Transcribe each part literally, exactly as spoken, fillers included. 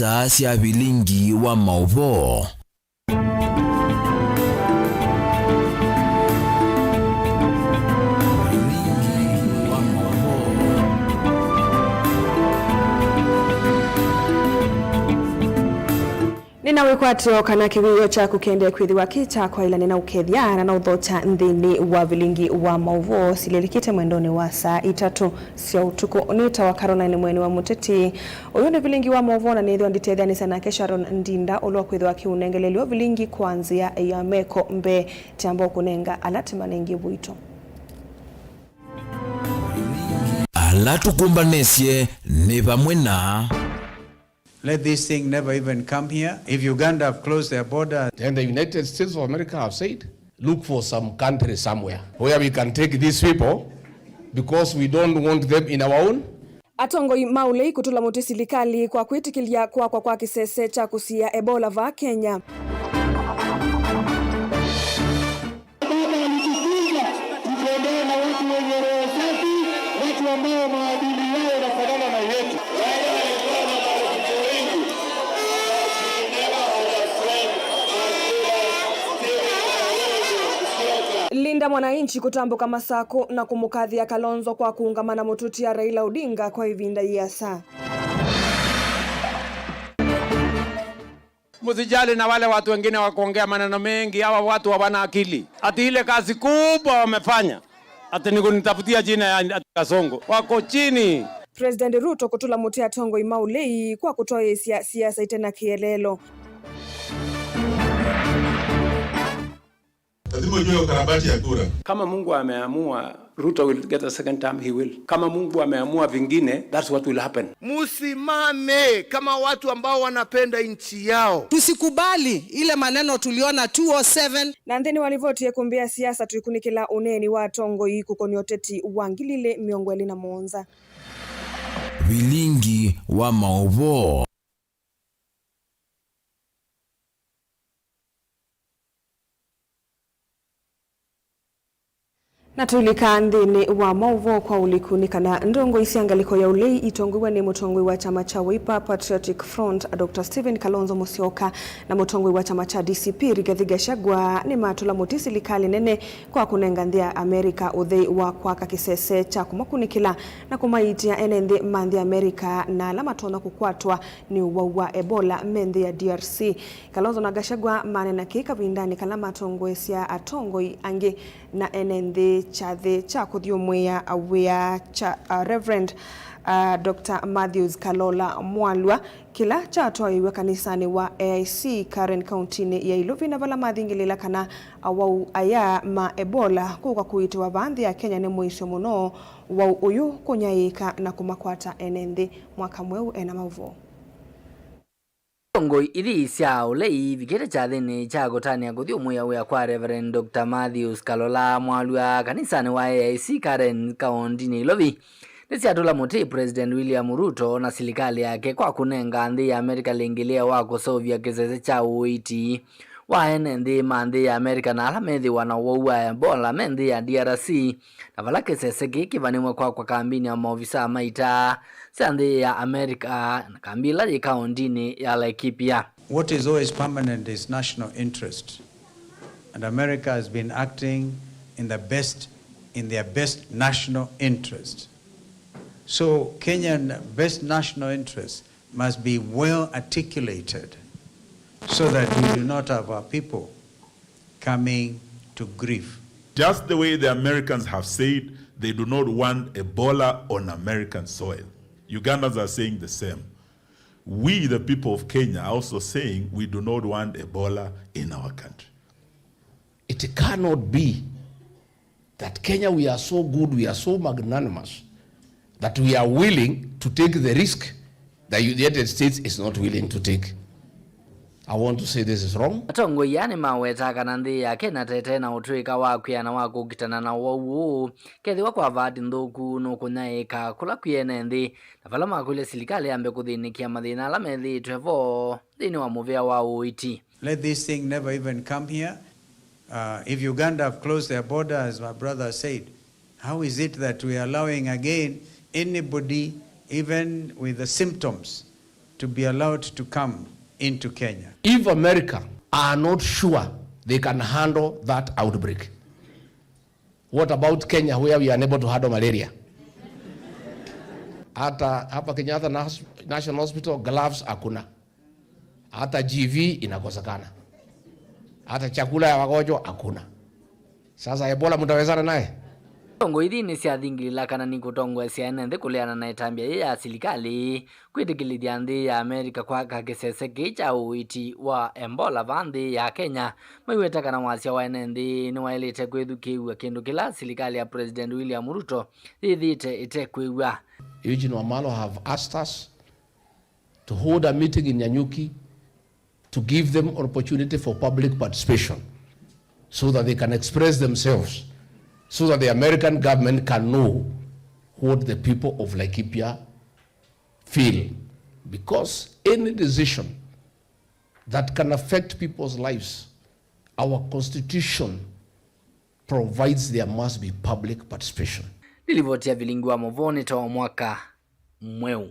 Saa sya vilingi wa maũvoo. Nĩna wĩkwatyo kana kĩwĩo kyaku kĩendee kwĩthĩwa kĩ kya kwaĩla. Nĩna ũkethya na na ũthokya nthĩnĩ wa vilingi wa maũvoo silĩlikĩte mwendonĩ wa saa itatũ sya ũtukũ. Nĩtawa Caroline Mweni wa Mũteti. Ũyũ nĩ vilingi wa maũvoo na nĩthĩwa nditetheanĩsya nake Sharon Ndinda ũla ũkwĩthĩwa akĩũnengelelyo vilingi kwa nzĩa ya meko mbee. Kyamba ũkũnenga ala tũmanengie vuito. Ala tũkũmbanĩsye nĩ vamwe na. Let this thing never even come here. If Uganda have closed their border, then the United States of America have said, look for some country somewhere where we can take these people because we don't want them in our own. Atongoi ma ũlei kũtũla mũtĩ silikalĩ kwa kwĩtĩkĩlya kwakwa kwa kĩsese kya kũsiĩa Ebola vaa Kenya. Baba alitufunza tutembee na watu wenye roho safi, watu ambao maadili yao yanafanana na yetu. Raila alikuwa na marafiki wengi, but he never had a friend as good as Stephen Kalonzo Musyoka. Linda Mwananchi kũtambũka Masakũ na kũmũkathĩa Kalonzo kwa kũũngama na mũtũtia Raila Odinga kwa ĩvinda yĩasa. Msijali na wale watu wengine wa kuongea maneno mengi, hawa watu hawana akili. Ati ile kazi kubwa wamefanya, ati ni kunitafutia jina ya ati Kasongo. Wako chini. President Ruto kũtũla mũtĩ atongoi ma ũlei kwa kũtwaĩĩsya siasa ite na kĩeleelo. Lazima ujue ukarabati ya kura. Kama Mungu ameamua Ruto will get a second term, he will. Kama Mungu ameamua vingine, that's what will happen. Musimame kama watu ambao wanapenda nchi yao. Tusikubali ile maneno tuliona two oh seven. Na nthĩnĩ wa livoti ĩkũmbĩ ya siasa, tũikunĩkĩla ũneeni wa atongoi kũkonia ũteti wa ngili ilĩ mĩongo ĩlĩ na mũonza. Vilingi wa maũvoo. Na tũilika nthĩnĩ wa maũvoo kwa ũliku nĩ kana ndongoi sya ngalĩko ya ũlei itongoew'a nĩ mũtongoi wa kyama kya Wiper Patriotic Front, Doctor Stephen Kalonzo Musyoka, na mũtongoi wa kyama kya D C P, Rigathi Gachagua, nĩmatũla mũtĩ silikalĩ nene kwa kũnenga nthĩ ya Amerika ũthei wa kwaka kĩsese kya kũmakunĩkĩla na kũmaiitĩa ene nthĩ ma nthĩ ya Amerika na ala matonya kũkwatwa nĩ ũwau wa Ebola me nthĩ ya D R C. Kalonzo na Gachagua maneena kĩĩ kavindanĩ kala matongoesya atongoi angĩ na ene nthĩ kyathĩ kya kũthyũmũĩa wĩa kya, uh, Reverend, uh, Doctor Matthews Kalola Mwalwa, kĩla kyatwaĩwe kanisanĩ wa A I C Karen kauntinĩ ya Ilovi, na vala mathingĩlĩĩla kana awau aya ma Ebola kũka kũiitĩwa vaa nthĩ ya Kenya nĩ mũisyo mũno. Ũwau ũyũ kũnyaĩĩka na kũmakwata ene nthĩ. Mwaka Mweũ ena maũvoo. Itongoi ithi sya ũlei ivikĩte kyathĩnĩ kya kũtanĩa kũthyũmũĩa wĩa kwa Reverend Doctor Matthews Kalola Mwalwa kanisanĩ wa A I C Karen kaũndinĩ Ilovi nĩsyatũla mũtĩ President William Ruto na silikalĩ yake kwa kũnenga nthĩ ya Amerika lĩngĩlĩo wa kũseũvya kĩsese kya ũiiti wa ene nthĩ ma nthĩ ya Amerika na ala methĩwa na ũwau wa Ebola me nthĩ ya D R C, na vala kĩsese kĩĩ kĩvanĩw'e kwakwa kambinĩ ya maovisaa ma ita sya nthĩ ya Amerika na kambi ĩla yĩ kaũndinĩ ya Laikipia. What is always permanent is national interest. And America has been acting in the best, in their best national interest. So Kenyan best national interest must be well articulated so that we do not have our people coming to grief. Just the way the Americans have said they do not want Ebola on American soil, Ugandans are saying the same. We, the people of Kenya, are also saying we do not want Ebola in our country. It cannot be that Kenya, we are so good, we are so magnanimous that we are willing to take the risk that the United States is not willing to take. I want to say this is wrong. Atongoi aa nĩmawetaa kana nthĩ ya Kenya tete na ũtw'ĩka wa kwĩana wa kũkitana na ũwau ũũ, kethĩwa kwa vaati nthũku nũkũnyaĩĩka kũla kwĩ ene nthĩ, na vala makũlya silikalĩ yambe kũthĩnĩkĩa mathĩna ala methĩĩtwe vo nthĩnĩ wa mũvĩa wa ũiiti. Let this thing never even come here. Uh, if Uganda have closed their border, as my brother said, how is it that we are allowing again anybody, even with the symptoms, to be allowed to come into Kenya. If America are not sure they can handle that outbreak, what about Kenya, where we are unable to handle malaria? Hata hapa Kenyatta Nas-, National Hospital, gloves hakuna. Hata G V inakosekana. Hata chakula ya wagonjwa hakuna. Sasa Ebola mtawezana naye? Ndongoi ithi nĩsyathingilila kana nĩkũtongoesya ene nthĩ kũleana na ĩtambya yĩĩ ya silikalĩ kwĩtĩkĩlĩthya nthĩ ya America kwaka kĩsese kĩĩ kya ũiiti wa Ebola vaa nthĩ ya Kenya, maiweta kana wasya wa ene nthĩ nĩwaĩlĩte kwĩthukĩĩw'a, kĩndũ kĩla silikalĩ ya President William Ruto yĩthĩĩte ĩtekwĩw'a. Eugene Wamalwa have asked us to hold a meeting in Nanyuki to give them an opportunity for public participation so that they can express themselves, so that the American government can know what the people of Laikipia feel. Because any decision that can affect people's lives, our constitution provides there must be public participation. Nĩ livoti ya Vilingi wa Mũvoo nĩ ta wa mwaka mweũ.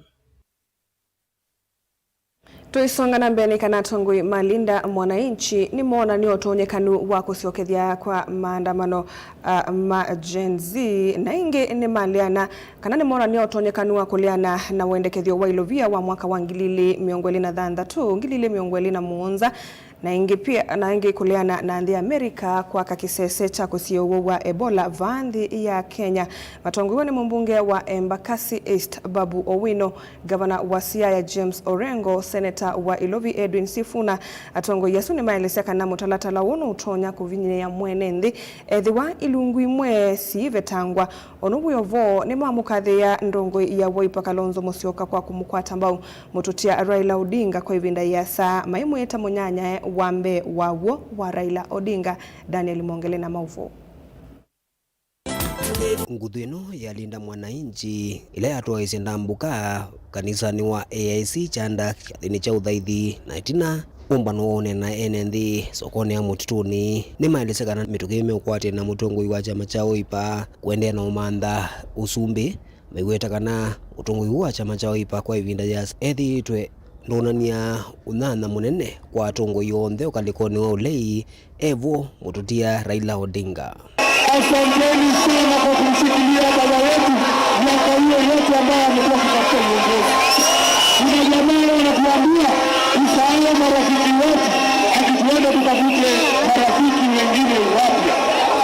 Tũisonga na mbee, nĩ kana atongoi ma Linda Mwananchi nĩmoonany'a ũtonyekanu wa kũsyokethya kwa maandamano, ah, ma Gen Z, na ĩngĩ nĩmaleana kana nĩmoonany'a ũtonyekanu wa kũleana na wendekethyo wa ilovia wa mwaka wa ngili ili mĩongo ĩlĩ na thanthatũ, ngili ili mĩongo ĩlĩ na mũonza, na ĩngĩ pia, na ĩngĩ kũleana na nthĩ ya America kwaka kĩsese kya kũsiĩĩa ũwau wa Ebola vaa nthĩ ya Kenya. Matongoew'e nĩ mũmbunge wa Embakasi East, Babu Owino, ngavana wa Siaya, James Orengo, seneta wa Ilovi, Edwin Sifuna. Atongoi asu nĩmaelesya kana mũtalatala ũũ nũtonya kũvinyĩĩa mwene nthĩ ethĩwa ilungu imwe siivetangwa. Ũndũ wĩ o vo, nĩmamũkathĩĩa ndongoi ya Wiper Kalonzo Musyoka kwa kũmũkwata mbau mũtũtia Raila Odinga kwa ĩvinda ĩasa, maimwĩta mũnyanyae wa mbee wa w'o wa Raila Odinga. Daniel Mongele na maũvoo. Nguthu ĩno ya Linda Mwananchi, ĩla yatwaĩsye ndambũka kanisanĩ wa A I C kyanda kyathĩnĩ kya ũthaithi, na ĩtina ũmbano wa ũneena ene nthĩ sokonĩ ya Mũtitũnĩ, nĩmaelesya kana mĩtũkĩ meũkwatĩana na mũtongoi wa kyama kya Wiper kũendeea na ũmantha ũsumbĩ, maiweta kana ũtongoi ũũ wa kyama kya Wiper kwa ĩvinda yĩasa ethĩĩtwe ndwonany'a ũnyanya mũnene kwa atongoi onthe ũkalĩkonĩ wa ũlei, e vo mũtũtia Raila Odinga. Asanteni sana kwa kumshikilia baba yetu miaka hiyo yote ambayo amekuwa akitafuta uongozi. Kuna jamaa wanatuambia tusahau marafiki wetu, ati tuende tutafute marafiki wengine wapya.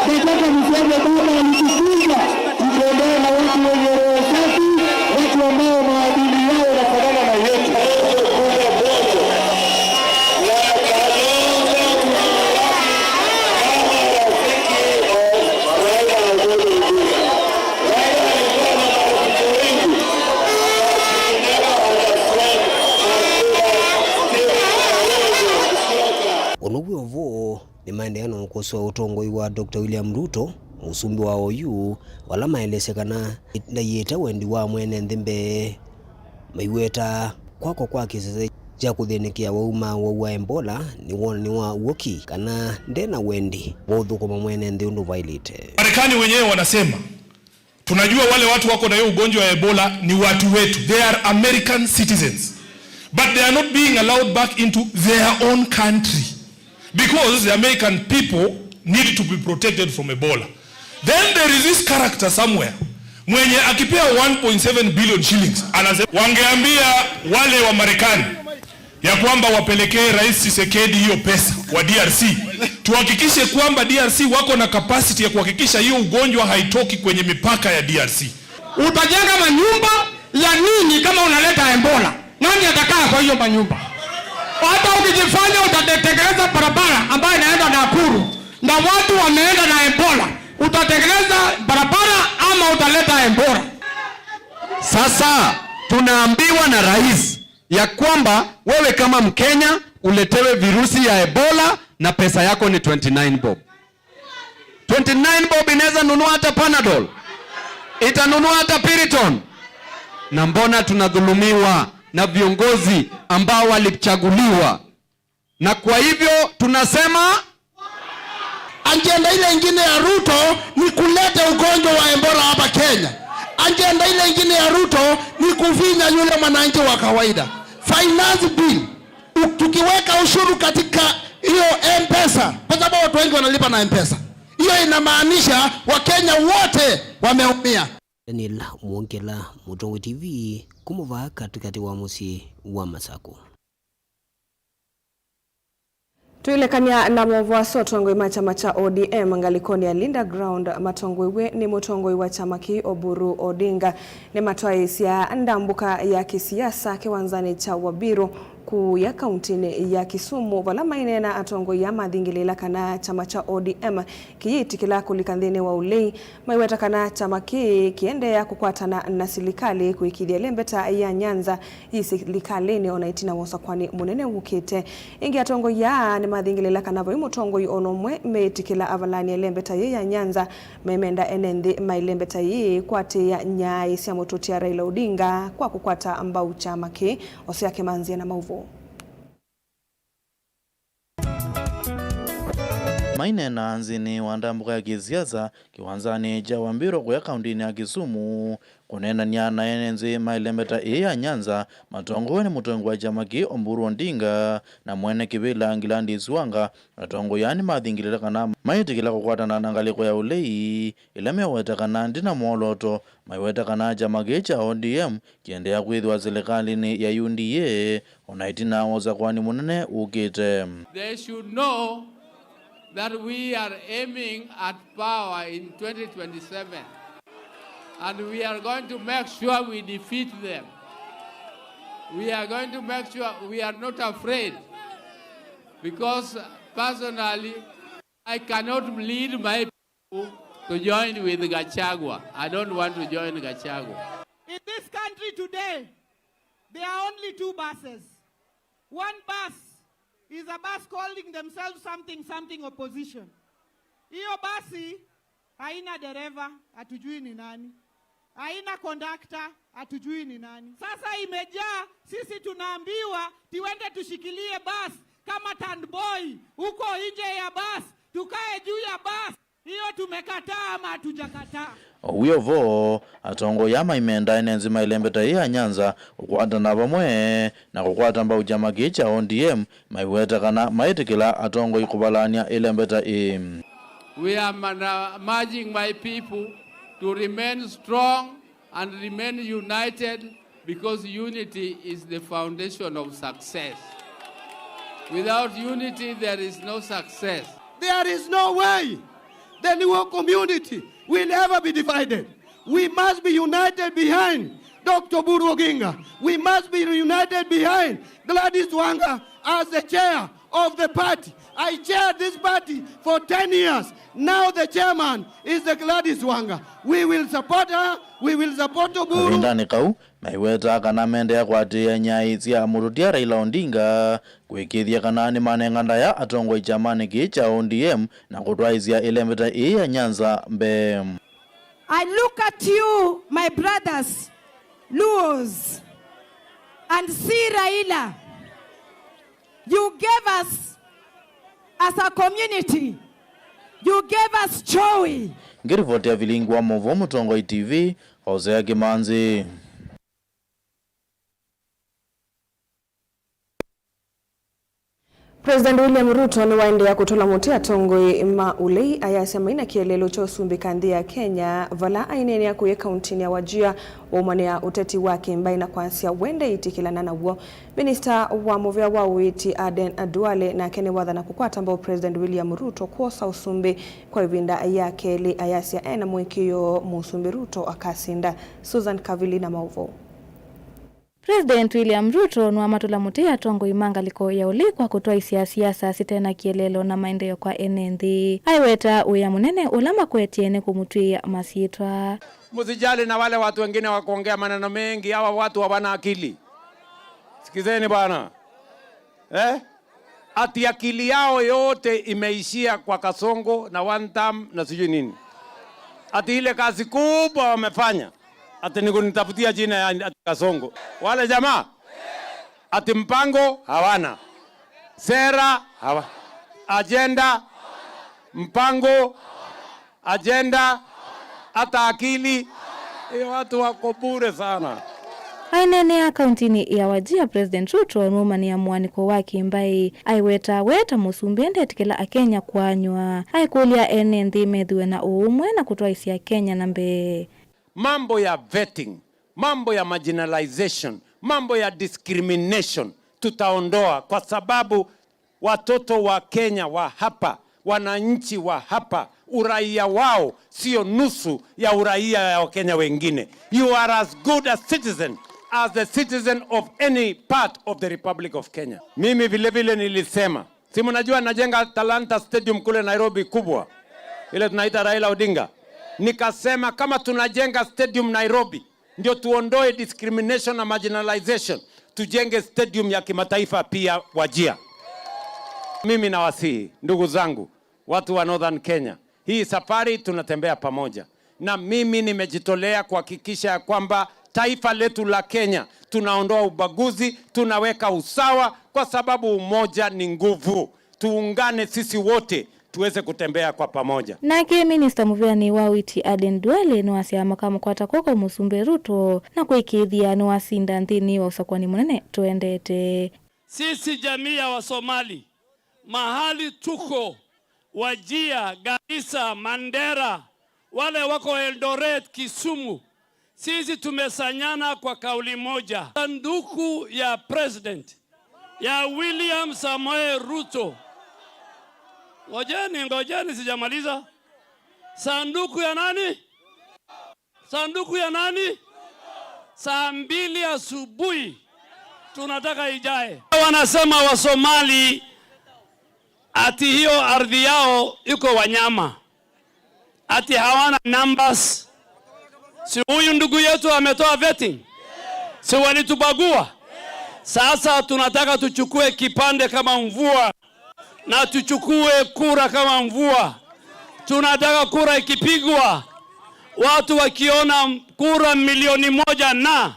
Nataka niseme baba alitufunza tutembee na watu wenye roho safi, watu ambao maadili yao yanafanana na yetu. Ũndũ wĩ o vo, nĩmaendeea na ũkosoa ũtongoi wa Doctor William Ruto, mũsumbĩ wa oyu, vala maelesya kana ndaiĩte wendi wa mwene nthĩ mbee. Maiweta kwakwa kwa kĩsese kya kũthĩnĩkĩa wau ma wau wa Ebola nĩ wonany'o wa w'o ki kana nde na wendi wa ũthũkũma mwene nthĩ ũndũ vaĩlĩte. Marekani wenyewe wanasema, "Tunajua wale watu wako na hiyo ugonjwa wa Ebola ni watu wetu. They are American citizens. But they are not being allowed back into their own country because the American people need to be protected from Ebola." Then there is this character somewhere mwenye akipea one point seven billion shillings anasema, wangeambia wale wa Marekani ya kwamba wapelekee Rais Tshisekedi hiyo pesa wa D R C, tuhakikishe kwamba D R C wako na capacity ya kuhakikisha hiyo ugonjwa haitoki kwenye mipaka ya D R C. Utajenga manyumba ya nini kama unaleta Ebola? Nani atakaa kwa hiyo manyumba? Hata ukijifanya utatengeneza barabara ambayo inaenda Nakuru na watu wameenda na Ebola, utatengeneza barabara ama utaleta Ebola? Sasa tunaambiwa na rais ya kwamba wewe kama Mkenya uletewe virusi ya Ebola na pesa yako ni twenty nine bob. Twenty nine bob inaweza nunua hata Panadol, itanunua hata Piriton. Na mbona tunadhulumiwa na viongozi ambao walichaguliwa? Na kwa hivyo tunasema ajenda ile ingine ya Ruto ni kuleta ugonjwa wa Ebola hapa Kenya. Ajenda ile ingine ya Ruto ni kufinya yule mwananchi wa kawaida. Finance bill, u-, tukiweka ushuru katika hiyo M-Pesa, kwa sababu watu wengi wanalipa na M-Pesa, hiyo inamaanisha Wakenya wote wameumia. Daniel Mwongela, Mũtongoi T V, kuma vaa katĩkatĩ wa mũsyĩ wa Masakũ. Twĩlekany'a na maũvoo asu, atongoi ma kyama kya O D M ngalĩkonĩ ya Linda Ground matongoew'e nĩ mũtongoi wa kyama kĩĩ Oburu Odinga nĩmatwaĩĩsya ndambũka ya kĩsiasa kĩwanzanĩ kya Wabiru kũya kauntinĩ ya Kisumu, vala maineena atongoi aa mathingĩlĩĩla kana kyama kya O D M kĩyĩtĩkĩla kũlika nthĩnĩ wa ũlei. Maiweta kana kyama kĩĩ kĩendeea kũkwatana na silikalĩ kũĩkĩĩthya ĩlembeta ya Nyanza yĩ silikalĩnĩ ona ĩtina wa ũsakũani mũnene wũkĩte. Ĩngĩ, atongoi aa nĩmathingĩlĩĩla kana vai mũtongoi ona ũmwe meĩtĩkĩla avalany'a ĩlembeta yĩĩ ya Nyanza, memenda ene nthĩ ma ĩlembeta yĩĩ kwatĩĩa nyaĩ sya mũtũtia Raila Odinga kwa kũkwata mbau kyama kĩĩ, Osea Kĩmanzi ena maũvoo. Maineena nzĩnĩ wa ndambũka ya kĩsiasa kĩwanzanĩ kya Wabiru kũya kauntinĩ ya Kisumu, kũneenany'a na ene nthĩ ma ĩlembeta ĩĩ ya Nyanza, matongoew'e nĩ mũtongoi wa kyama kĩĩ Oburu Odinga na mwene kĩvĩla Gladys Wanga, atongoi aa nĩmathingĩlĩĩla kana maĩtĩkĩla kũkwatana na ngalĩko ya ũlei ĩla meweta kana ndĩna mwolooto. Maiweta kana kyama kĩĩ kya O D M kĩendeea kwĩthĩwa silikalĩnĩ ya U D A ona ĩtina wa ũsakũani mũnene ũkĩte. They should know that we are aiming at power in twenty twenty-seven, and we are going to make sure we defeat them. We are going to make sure we are not afraid, because personally, I cannot lead my to join with Gachagua. I don't want to join Gachagua. In this country today, there are only two buses. One bus is a bus calling themselves something, something opposition. Hiyo basi haina dereva, hatujui ni nani. Haina kondakta, hatujui ni nani. Sasa imejaa, sisi tunaambiwa tuende tushikilie bus kama tandboy huko nje ya bus, tukae juu ya bus. Hiyo tumekataa ama hatujakataa? Wĩ o vo, atongoi aa maimenda ene nthĩ ma ĩlembeta yĩĩ ya Nyanza kũkwatana vamwe na kũkwata mbau kyama kĩĩ kya O D M, maiweta kana maĩtĩkĩla atongoi kũvalany'a ĩlembeta ĩĩ. We are mana-, urging my people to remain strong and remain united, because unity is the foundation of success. Without unity, there is no success. There is no way the Luo community will ever be divided. We must be united behind Doctor Oburu Oginga. We must be united behind Gladys Wanga as the chair of the party. I chaired this party for ten years. Now the chairman is the Gladys Wanga. We will support her. We will support Oburu. Kavindanĩ kau, maiwetaa kana mendeea kũatĩĩa nyaĩ sya mũtũtia Raila Odinga, kũĩkĩĩthya kana nĩmanenga ndaya atongoi kyamanĩ kĩĩ kya O D M na kũtwaĩĩsya ĩlembeta ĩĩ ya Nyanza mbee. I look at you, my brothers, Luos, and see Raila. You gave us, as a community, you gave us joy. Ngĩrivotia vilingi wa maũvoo Mũtongoi T V, Hosea Kĩmanzi. President William Ruto nĩwaendeea kũtũla mũtĩ atongoi ma ũlei, ayasya maina kĩeleelo kya ũsumbĩka nthĩ ya Kenya, vala aineenea kũya kauntinĩ ya Wajir waumania ũteti wa kĩmbaĩ na kwasya we ndeĩtĩkĩlana naw'o. Minista wa mũvea wa ũiiti Aden Duale nake nĩwathana kũkwata mbau President William Ruto kwosa ũsumbĩ kwa ĩvinda ya kelĩ, ayasya ena mũĩkĩĩo Mũsumbĩ Ruto akasinda. Susan Kavili na maũvoo. President William Ruto nĩwamatũla mũtĩ atongoi ma ngalĩko ya ũlei kwa kũtwaĩsya siasa site na kĩeleelo na maendeeo kwa ene nthĩ. Aiweta wĩa mũnene ũla makwetye nĩ kũmũtw'ĩĩa masyĩtwa. Msijali na wale watu wengine wa kuongea maneno mengi, hawa watu hawana akili. Sikizeni bwana. Eh? Ati akili yao yote imeishia kwa Kasongo na one term na sijui nini. Ati ile kazi kubwa wamefanya, ati ni kunitafutia jina ya ati Kasongo. Wale jamaa, ati mpango hawana. Sera hawa-, agenda, mpango, agenda, hata akili. Hiyo watu wako bure sana. Aineenea kauntinĩ ya Wajir, President Ruto nũũmanĩa mũanĩko wa kĩmbaĩ. Aiweta we ta mũsumbĩ ndetĩkĩla Akenya kũanywa. Aikũlya ene nthĩ methĩwe na ũũmwe na kũtwaĩsya Kenya na mbee. Mambo ya vetting, mambo ya marginalization, mambo ya discrimination tutaondoa, kwa sababu watoto wa Kenya wa hapa, wananchi wa hapa, uraia wao sio nusu ya uraia ya Wakenya wengine. You are as good a citizen as the citizen of any part of the Republic of Kenya. Mimi vile vile nilisema, si mnajua najenga Talanta Stadium kule Nairobi kubwa, ile tunaita Raila Odinga. Nikasema kama tunajenga stadium Nairobi, ndio tuondoe discrimination na marginalization, tujenge stadium ya kimataifa pia Wajir. Mimi nawasihi, ndugu zangu, watu wa Northern Kenya, hii safari tunatembea pamoja. Na mimi nimejitolea kuhakikisha ya kwamba taifa letu la Kenya tunaondoa ubaguzi, tunaweka usawa, kwa sababu umoja ni nguvu. Tuungane sisi wote tuweze kutembea kwa pamoja. Nake minista mũvĩanĩ wa ũiiti Aden Duale nĩwasya makamũkwata kw'oko Mũsumbĩ Ruto na kũĩkĩĩthya nĩwasinda nthĩnĩ wa ũsakũani mũnene tũendete. Sisi jamii ya Wasomali, mahali tuko, Wajir, Garissa, Mandera, wale wako Eldoret, Kisumu, sisi tumesanyana kwa kauli moja. Sanduku ya president ya William Samoei Ruto. Ngojeni, ngojeni, sijamaliza. Sanduku ya nani? Sanduku ya nani? Saa mbili asubuhi tunataka ijae. Wanasema Wasomali ati hiyo ardhi yao iko wanyama, ati hawana numbers. Si huyu ndugu yetu ametoa vetting? Si walitubagua? Sasa tunataka tuchukue kipande kama mvua na tuchukue kura kama mvua. Tunataka kura ikipigwa, watu wakiona kura milioni moja na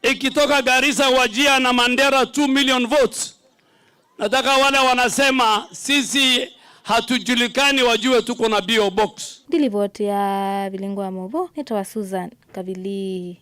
ikitoka Garissa, Wajir na Mandera, two million votes. Nataka wale wanasema sisi hatujulikani wajue tuko na P O box. Ndi livoti ya vilingo wa mauvoo, nĩtawa Susan Kavili.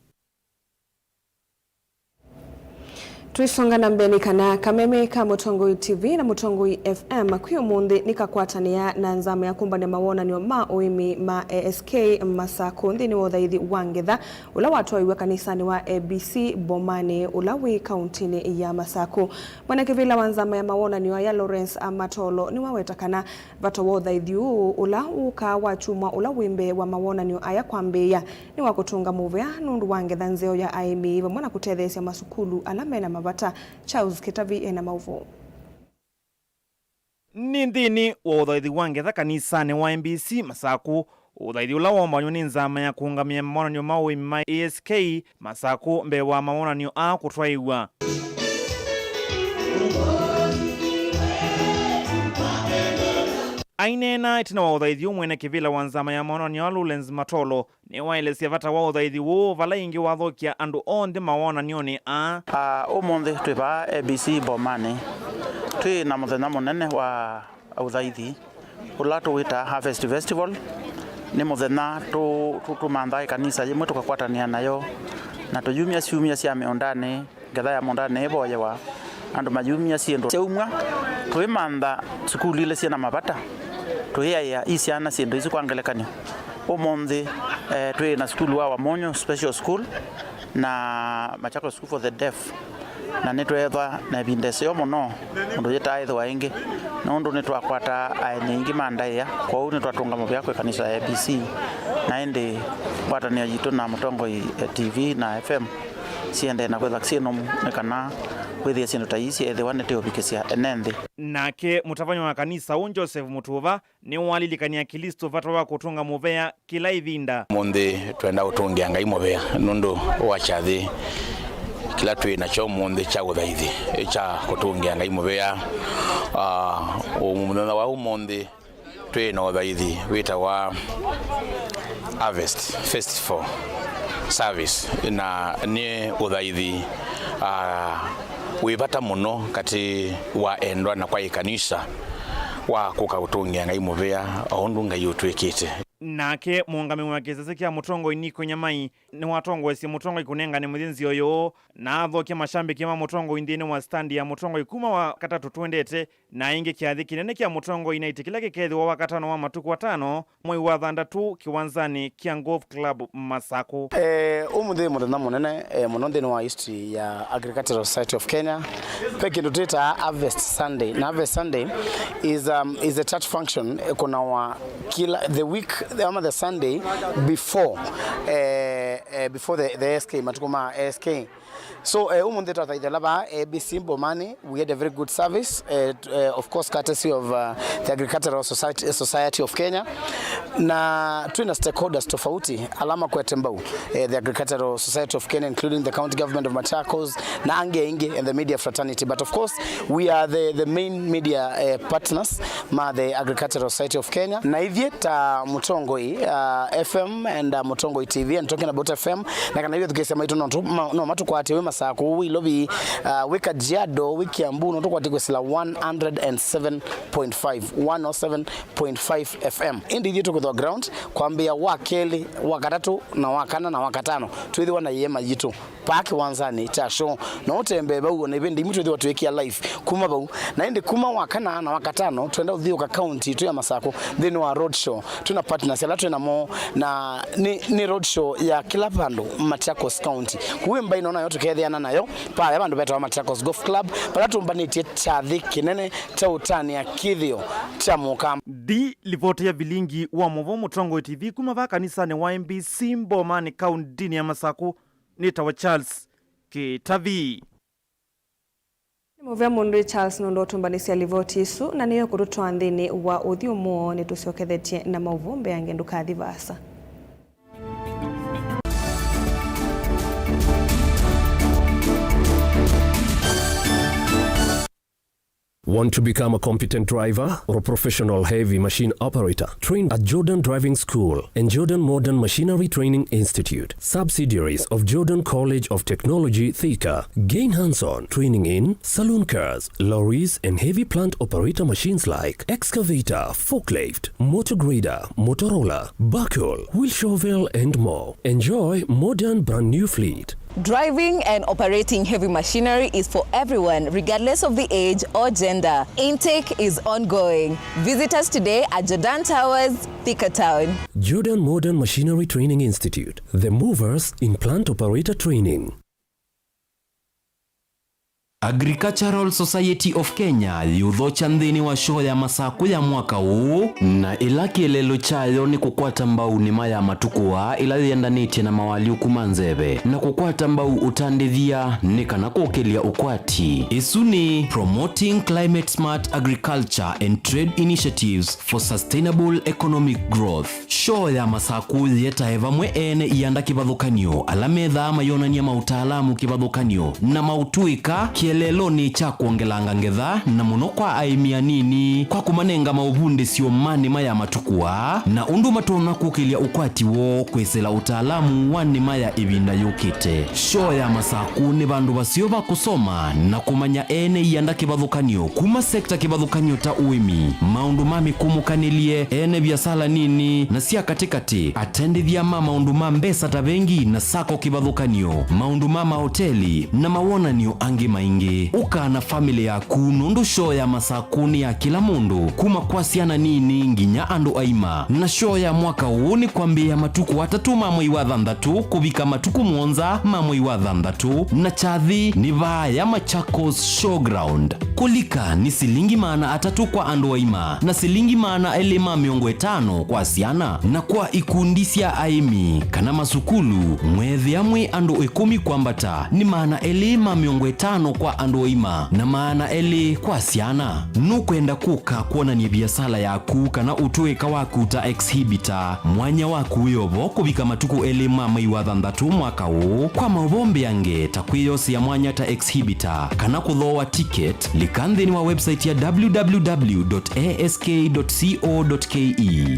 Tũisonga na mbee nĩ kana kameme ka Mũtongoi T V na Mũtongoi F M kwĩ ũmũnthĩ nĩkakwatanĩa na nzama ya kũmbany'a mawonany'o ma ũĩmi ma A S K Masakũ nthĩnĩ wa ũthaithi wa ngetha ũla watwaiwe kanisanĩ wa A B C Bomani ũla wĩ kauntinĩ ya Masakũ. Mwene kĩvĩla wa nzama ya mawonany'o aya, Lawrence Matolo, nĩwaweta kana vata wa ũthaithi ũũ ũla wũkaa wakyumwa ũla wĩ mbee wa mawonany'o aya kwambĩĩa nĩ wa kũtũnga mũvea nũndũ wa ngetha nzeo ya aĩmi vamwe na kũtetheesya masukulu ala mena mavata. Charles Kĩtavi ena maũvoo. Nĩ nthĩnĩ wa ũthaithi wa ngetha kanisanĩ wa M B C Masakũ, ũthaithi ũla woombanywa nĩ nzama ya kũũngamĩa mawonany'o ma ũĩmi ma A S K Masakũ mbee wa mawonany'o aa kũtwaĩw'a. Aineena ĩtina wa ũthaithi ũũ, mwene kĩvĩla wa nzama ya mawonany'o aa Lawrence Matolo nĩwaelesya vata wa ũthaithi ũũ, vala ĩngĩ wathokya andũ onthe mawonany'onĩ aa. Ah, ũmũnthĩ twĩ vaa A B C Bomani, twĩ na mũthenya mũnene wa ũthaithi ũla tũwĩtaa Harvest Festival. Nĩ mũthenya tũ-, tũ-, tũmanthaa ĩkanisa yĩmwe tũkakwatanĩa nayo, na tũyumya syumya sya mĩũndanĩ, ngetha ya mũũndanĩ ĩvoyewa, andũ mayumya syĩndũ syaumw'a. Tũimantha sukulu ilĩ syĩ na mavata, tũiaĩa i syana syĩndũ isu. Kwa ngelekany'o, ũmũnthĩ, eh, twĩ na sukulu wa Wamonyo Special School na Machakos School for the Deaf, na nĩtweethwa na ĩvinda ĩseo mũno ũndũ yĩtaaĩthĩwa ĩngĩ, nũndũ nĩtwakwata aeni aingĩ ma ndaĩa. Kwoou nĩtwatũnga mũvea kwĩ kanisa ya A B C, na ĩndĩ ngwatanĩo yitũ na Mũtongoi, eh, T V na F M siendee na kwĩthwa syĩ nũmu, nĩ kana wĩthĩe syĩndũ ta ii syeethĩwa nĩtũũvikĩsya ene nthĩ. Nake mũtavany'a wa kanisa ũũ, Joseph Mũtũva, nĩwalilikany'a Aklĩsto vata wa kũtũnga mũvea kĩla ĩvinda. Ũmũnthĩ twenda kũtũngĩa Ngai mũvea nũndũ wa kyathĩ kĩla twĩ nakyo ũmũnthĩ kya ũthaithi, kya kũtũngĩa Ngai mũvea. Ah, ũ-, mũthenya wa ũmũnthĩ twĩ na ũthaithi wĩtawa Harvest Festival Service, na nĩ ũthaithi, ah, wĩ vata mũno katĩ wa endwa na kwa ĩkanisa wa kũka kũtũngĩa Ngai mũvea o ũndũ Ngai ũtwĩkĩte. Nake mũũngamĩi wa kĩsese kya Mũtongoi Nico Nyamai nĩwatongoesye Mũtongoi kũnengane mũthĩ nzĩa ũyũ, na athokya mashambiki ma Mũtongoi nthĩnĩ wa stand ya Mũtongoi kuma Wakatatũ twendete, na ĩngĩ kyathĩ kĩnene kya Mũtongoi Night kĩla kĩkethĩwa Wakatano wa matukũ atano mwei wa thanthatũ kĩwanzanĩ kya Golf Club Masakũ. Eh, ũmũnthĩ mũthenya mũnene, eh, mũno nthĩnĩ wa history ya Agricultural Society of Kenya. Ve kĩndũ twĩtaa Harvest Sunday. Na Harvest Sunday is, um, is a church function, eh, kũnawa kila, the week, ama the Sunday before, eh, eh, before the, the S K, matukũ ma S K. So, eh, ũmũnthĩ twathaitha la vaa A B C Mbomani, we had a very good service, eh, t-, eh, of course, courtesy of, uh, the Agricultural Society, Society of Kenya. Na twĩna stakeholders tofauti, ala makwete mbau, eh, the Agricultural Society of Kenya, including the County Government of Machakos, na angĩ aingĩ, and the media fraternity. But of course, we are the, the main media, eh, partners ma the Agricultural Society of Kenya. Na ithyĩ ta Mũtongoi, uh, F M and, uh, Mũtongoi T V, and talking about F M, na kana ithyĩ athukĩĩsya maitũ no tu-, ma-, no matũkwatĩe wĩ Masakũ, wĩ Ilovi, uh, wĩ Kajiado, wĩ Kiambu, no tũkwatĩe kwĩsĩla one hundred and seven point five, one oh seven point five F M. Ĩndĩ ithyĩ tũkwĩthwa ground kwambĩĩa wa kelĩ, wa katatũ, na wa kana, na wa katano. Twĩthĩwa na ĩema yitũ paa kĩwanzanĩ kya show. No ũtembee vau, ona ĩvĩndĩ imwe twĩthĩwa twĩkĩa live kuma vau. Na ĩndĩ kuma wa kana na wa katano, twenda ũthiũka kaunti itũ ya Masakũ nthĩnĩ wa road show. Twĩna partners ala twĩ namo, na nĩ, nĩ road show ya kĩla vandũ Machakos County. Kũu ĩmbaĩ no nayo tũkeethĩana nayo, paya vandũ vetawa Machakos Golf Club, vala tũmbanĩtye kyathĩ kĩnene kya ũtanĩa kĩthĩo kya mũka. Ndi livoti ya vilingi wa mũvoo Mũtongoi T V kuma va kanisanĩ wa M B C Mbomani kaundinĩ ya Masakũ, nĩtawa Charles Kĩtavi. Nĩ mũvea mũno Charles nũndũ ũtũmbanĩsya livoti isu, na nĩyo kũtũtwaa nthĩnĩ wa ũthyũmũo. Nĩtũsyokethetye na maũvoo mbeange, ndũkathi vaasa. Want to become a competent driver or a professional heavy machine operator? Train at Jordan Driving School and Jordan Modern Machinery Training Institute, subsidiaries of Jordan College of Technology, Thika. Gain hands-on training in saloon cars, lorries, and heavy plant operator machines like excavator, forklift, motor grader, motor roller, backhoe, wheel shovel, and more. Enjoy modern brand new fleet. Driving and operating heavy machinery is for everyone, regardless of the age or gender. Intake is ongoing. Visit us today at Jordan Towers, Thika Town. Jordan Modern Machinery Training Institute, the movers in plant operator training. Agricultural Society of Kenya yĩũthokya nthĩnĩ wa show ya Masakũ ya mwaka ũũ, na ĩla kĩeleelo kyayo nĩ kũkwata mbau nĩma ya matukũ aa ĩla yĩendanĩtye na mawalyũku ma nzeve, na kũkwata mbau ũtandĩthya nĩ kana kũkĩlya ũkwati. Ĩsu nĩ Promoting Climate Smart Agriculture and Trade Initiatives for Sustainable Economic Growth. Show ya Masakũ yĩetae vamwe ene ianda kĩvathũkany'o ala methaa mayonany'a maũtaalamu kĩvathũkany'o na maũtũĩka kĩeleelonĩ kya kwongelanga ngetha, na mũno kwa aĩmi anini, kwa kũmanenga maũvundĩsyo ma nĩma ya matukũ aa, na ũndũ matonya kũkĩlya ũkwati woo kwĩsĩla ũtaalamu wa nĩma ya ĩvinda yũkĩte. Show ya Masakũ nĩ vandũ vaseo va kũsoma na kũmanya ene ianda kĩvathũkany'o kuma sekta kĩvathũkany'o ta ũĩmi, maũndũ ma mĩkũmũkanĩlye, ene viasala nini na sya katĩkatĩ, atendĩthya ma maũndũ ma mbesa ta vengi na sako kĩvathũkany'o, maũndũ ma maoteli, na mawonany'o angĩ maingĩ. Ũka na famĩlĩ yaku, nũndũ show ya Masakũ nĩ ya kĩla mũndũ, kuma kwa syana nini nginya andũ aima. Na show ya mwaka ũũ nĩ kwambĩĩa matukũ atatũ ma mwei wa thanthatũ kũvika matukũ mũonza ma mwei wa thanthatũ, na kyathĩ nĩ vaaya Machakos Showground. Kũlika nĩ silingi maana atatũ kwa andũ aima, na silingi maana elĩ ma mĩongo ĩtano kwa syana, na kwa ikundi sya aĩmi kana masukulu, mweethĩa mwĩ andũ ĩkũmi kwambata, nĩ maana elĩ ma mĩongo ĩtano kwa andũ aima, na maana elĩ kwa syana. Nũkwenda kũka kwonany'a viasala yaku kana ũtũĩka waku ta exhibitor? Mwanya waku wĩ o vo kũvika matukũ elĩ ma mwei wa thanthatũ mwaka ũũ. Kwa maũvoo mbeange ta kwĩyosea mwanya ta exhibitor kana kũthooa ticket, lika nthĩnĩ wa website ya www dot ask dot co dot ke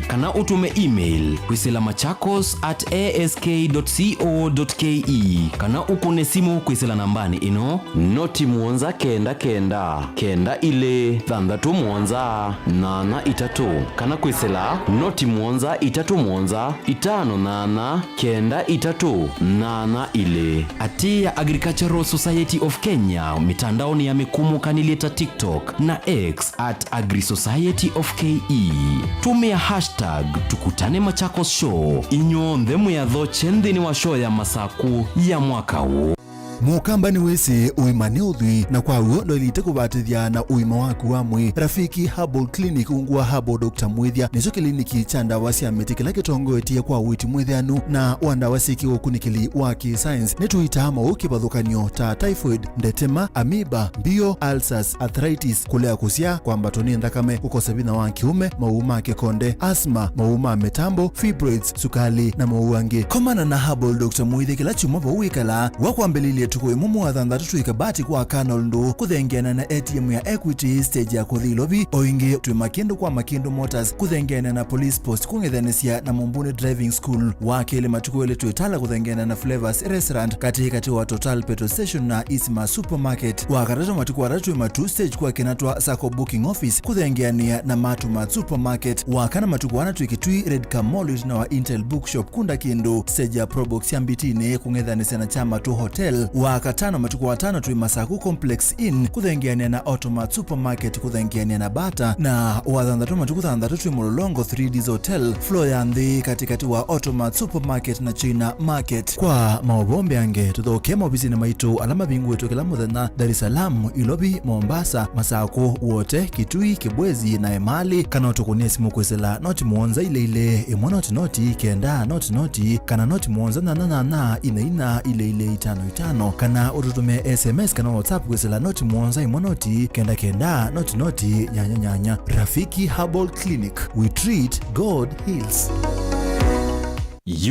kana ũtũme email kwĩsĩla machakos at ask dot co dot ke kana ũkũne simũ kwĩsĩla nambanĩ ĩno. Noti mũonza kenda kenda, kenda ilĩ, thanthatũ mũonza, nyanya itatũ, kana kwĩsĩla noti mũonza itatũ mũonza, itano nyanya, kenda itatũ, nyanya ilĩ. Atĩĩa Agricultural Society of Kenya mĩtandaonĩ ya mĩkũmũkanĩlye ta TikTok na X at Agri Society of K E. Tũmĩa hashtag Tukutane Machakos Show inyw'onthe mwĩathokye nthĩnĩ wa show ya Masakũ ya mwaka ũũ. Mũkamba nĩwĩsĩ ũima nĩ ũthwii, na kwa w'o ndwaĩlĩte kũvatĩthya na ũima waku wa mwĩĩ. Rafiki Herbal Clinic ungu wa Herbal Doctor Mwĩthya nĩkyo kĩliniki kya ndawa sya mĩtĩ kĩla kĩtongoetye kwa ũiiti mwĩthĩanu na wa ndawa syĩ kĩũkunĩkĩli wa kĩ-science. Nĩtũitaa maũũ kĩvathũkany'o ta typhoid, ndetema, amoeba, mbio, ulcers, arthritis, kũlea kũsyaa, kwambatwa nĩ nthakame, kũkosa vinya wa kĩũme, maũũ ma kĩkonde, asthma, maũũ ma mĩtambo, fibroids, sukali, na maũũ angĩ. Komana na Herbal Doctor Mwĩthya kĩla kyumwa vau wĩkalaa. Wakwambĩlĩlye tũkũ ĩmwe mwa thanthatũ twĩ Kabati kwa Colonel Ndũũ, kũthengeana na A T M ya Equity, stage ya kũthi Ilovi. O ĩngĩ, twĩ Makĩndũ kwa Makĩndũ Motors, kũthengeana na Police Post, kũng'ethanĩsya na Mumbuni Driving School. Wa kelĩ, matukũ elĩ twĩ Tala, kũthengeana na Flavors Restaurant, katĩ katĩ wa Total Petrol Station na Isma Supermarket. Wa katatũ, matukũ atatũ twĩ Matuu stage kwa Kinatwa Sacco Booking Office, kũthengeanĩa na Matumat Supermarket. Wa kana, matukũ ana twĩ Kitui Red Car Mall, ĩtina wa Intel Bookshop, kunda kĩndũ stage ya Probox ya Mbitinĩ, kũng'ethanĩsya na Kyamatu Hotel. Wa katano, matukũ atano twĩ Masaku Complex Inn, kũthengeanĩa na Automat Supermarket, kũthengeanĩa na Bata. Na wa thanthatũ, matukũ thanthatũ twĩ Mũlolongo three Ds Hotel, floor ya nthĩ, katĩkatĩ wa Automat Supermarket na China Market. Kwa maũvoo mbeange, tũthokee maovisinĩ maitũ ala mavingũĩtwe kĩla mũthenya, Dar es Salaam, Ilovi, Mombasa, Masakũ, Wote, Kitui, Kibwezi na Emali, kana ũtũkũnĩe simũ kwĩsĩla noti mũonza ilĩ ilĩ, ĩmwe noti noti, kenda noti noti, kana noti mũonza nyanya nyanya, ina ina, ilĩ ilĩ, itano itano, kana ũtũtũmĩe S M S kana WhatsApp kwĩsĩla noti mũonza ĩmwe noti, kenda kenda, noti noti, nyanya nyanya. Rafiki Herbal Clinic, we treat, God heals.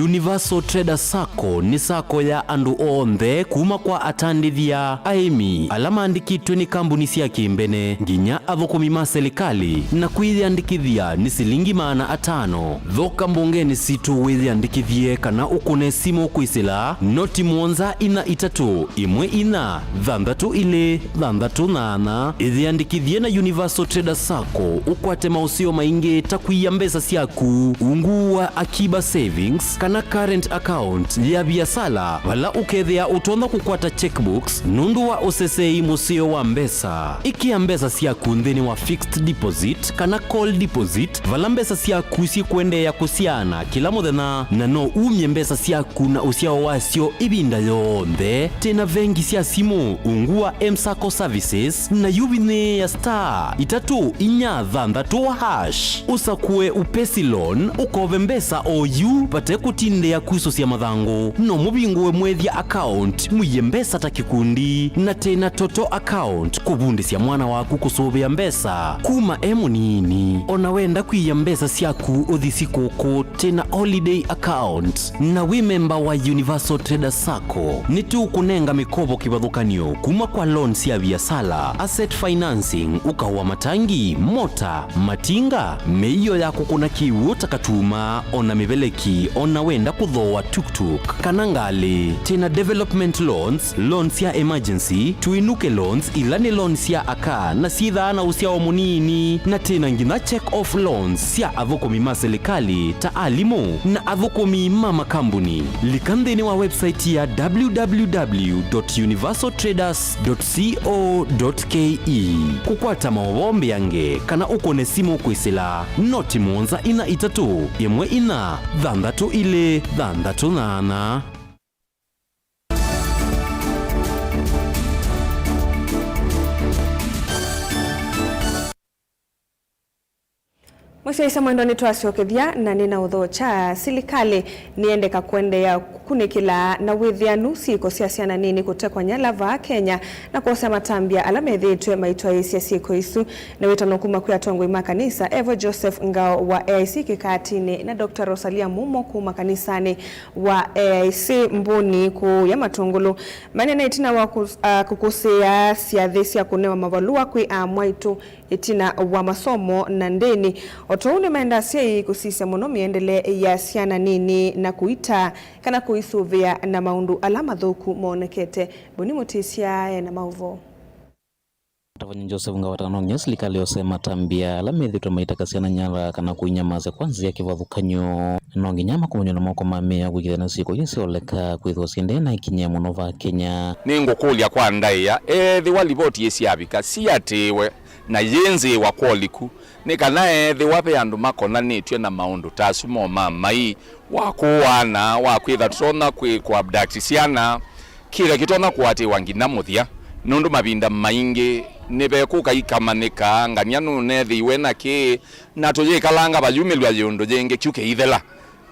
Universal Trader Sacco nĩ sacco ya andũ onthe, kuma kwa atandĩthya, aĩmi, ala maandĩkĩtwe nĩ kambuni sya kĩmbene, nginya athũkũmi ma silikalĩ, na kwĩyĩandĩkĩthya nĩ silingi maana atano. Thoka mbongenĩ sitũ wĩyĩandĩkĩthye kana ũkũne simũ kwĩsĩla noti mũonza ina itatũ ĩmwe ina thanthatũ ilĩ thanthatũ nyanya. Ĩyĩandĩkĩthye na Universal Trader Sacco ũkwate maũseo maingĩ ta kũia mbesa syaku ungu wa Akiba Savings kana current account ya viasala, vala ũkethĩa ũtonya kũkwata checkbooks nũndũ wa ũseseei mũseo wa mbesa. Ĩkĩa mbesa syaku nthĩnĩ wa fixed deposit kana call deposit, vala mbesa syaku syĩkũendeea kũsyaana kĩla mũthenya, na no umye mbesa syaku na ũsyao wasyo ĩvinda yonthe. Twĩ na vengi sya simũ ungu wa M-Sacco Services, na yu vinyĩĩa star itatũ inya thanthatũ hash, ũsakũe Upesi Loan, ũkove mbesa o yu vate kũtindĩa kusũsya mathangũ. No mũvingũe Mwĩthya account, mũie mbesa ta kĩkundi, na twĩ na Toto account, kũvundĩsya mwana waku kũsũvĩa mbesa kuma e mũnini. Ona wenda kwĩia mbesa syaku ũthi sikũkũ, twĩ na Holiday account. Na wĩ memba wa Universal Trader Sacco, nĩtũkũnenga mĩkovo kĩvathũkany'o kuma kwa loan sya viasala, asset financing, ũkao wa matangi, mota, matinga, mĩio ya kũkũna kĩw'ũ ta katuma, ona mĩveleki, ona wenda kũthooa tuktuk kana ngalĩ. Twĩ na development loans, loans sya emergency, twĩnũke loans, ila nĩ loans sya aka na syĩthaa na ũsyao mũnini, na twĩ na nginya check off loans sya athũkũmi ma silikalĩ ta alimũ na athũkũmi ma makambuni. Lika nthĩnĩ wa website ya w w w dot universal traders dot co dot k e kũkwata maũvoo mbeange kana ũkũne simũ kwĩsĩla noti mũonza ina itatũ ĩmwe ina thanthatũ ilĩ thanthatũ nyanya. Mũsyaĩĩsya mwendwa, nĩtwasyokethya na nĩnaũthokya. Silikalĩ nĩyendeka kũendeea kũkunĩkĩla na wĩthĩanu syĩko sya syana nini kũtekwa nyala vaa Kenya na kwosea matambya ala methĩĩtwe maitwaĩĩsya syĩko isu. Nĩ wĩtano kuma kwĩ atongoi ma kanisa, Evo Joseph Ngao wa A I C Kĩkatinĩ na Doctor Rosalia Mumo kuma kanisanĩ wa A I C Mbũni kũũya Matũngũlũ. Manena ĩtina wa kũs-, a, kũkũsĩĩa syathĩ sya kũnewa mavalũa kwĩ aamwaitũ ĩtina wa masomo na ndĩni. O ta ũu nĩmaendaa asyai kũsisya mũno mĩendele ya syana nini na kũitaa kana kũisũvĩa na maũndũ ala mathũku monekete. Boni Mũtĩsya e na maũvoo. Vanya Joseph Ngawata no nginya silikalĩ yose matambya ala methĩtwe maitaka syana nyara kana kũinyamasya kwa nzĩa ya kĩvathũkany'o. No nginya makũmanywa na moko ma mĩao kwĩkĩthya na syĩko ila syaoleka kwĩthĩwa syĩendee na ĩkinyĩa mũno va Kenya. Nĩngũkũlya kwa ndaĩa, ethĩwa livoti ĩsyavika, siatĩĩwe na yĩnzĩĩwa kwa ũliku, nĩ kana ethĩwa ve andũ makonanĩtw'e na maũndũ ta asu mo ma mai, wa kũaana, wa kwĩtha tũtonya kwĩ kũabduct syana, kĩla kĩtonya kũatĩĩwa nginya mũthya, nũndũ mavinda maingĩ nĩvekũka ikamanyĩka, ngania nũnethĩiwe na kĩĩ, na tũyĩkalanga vayumĩlw'a yĩũndũ yĩngĩ kyu kĩithela.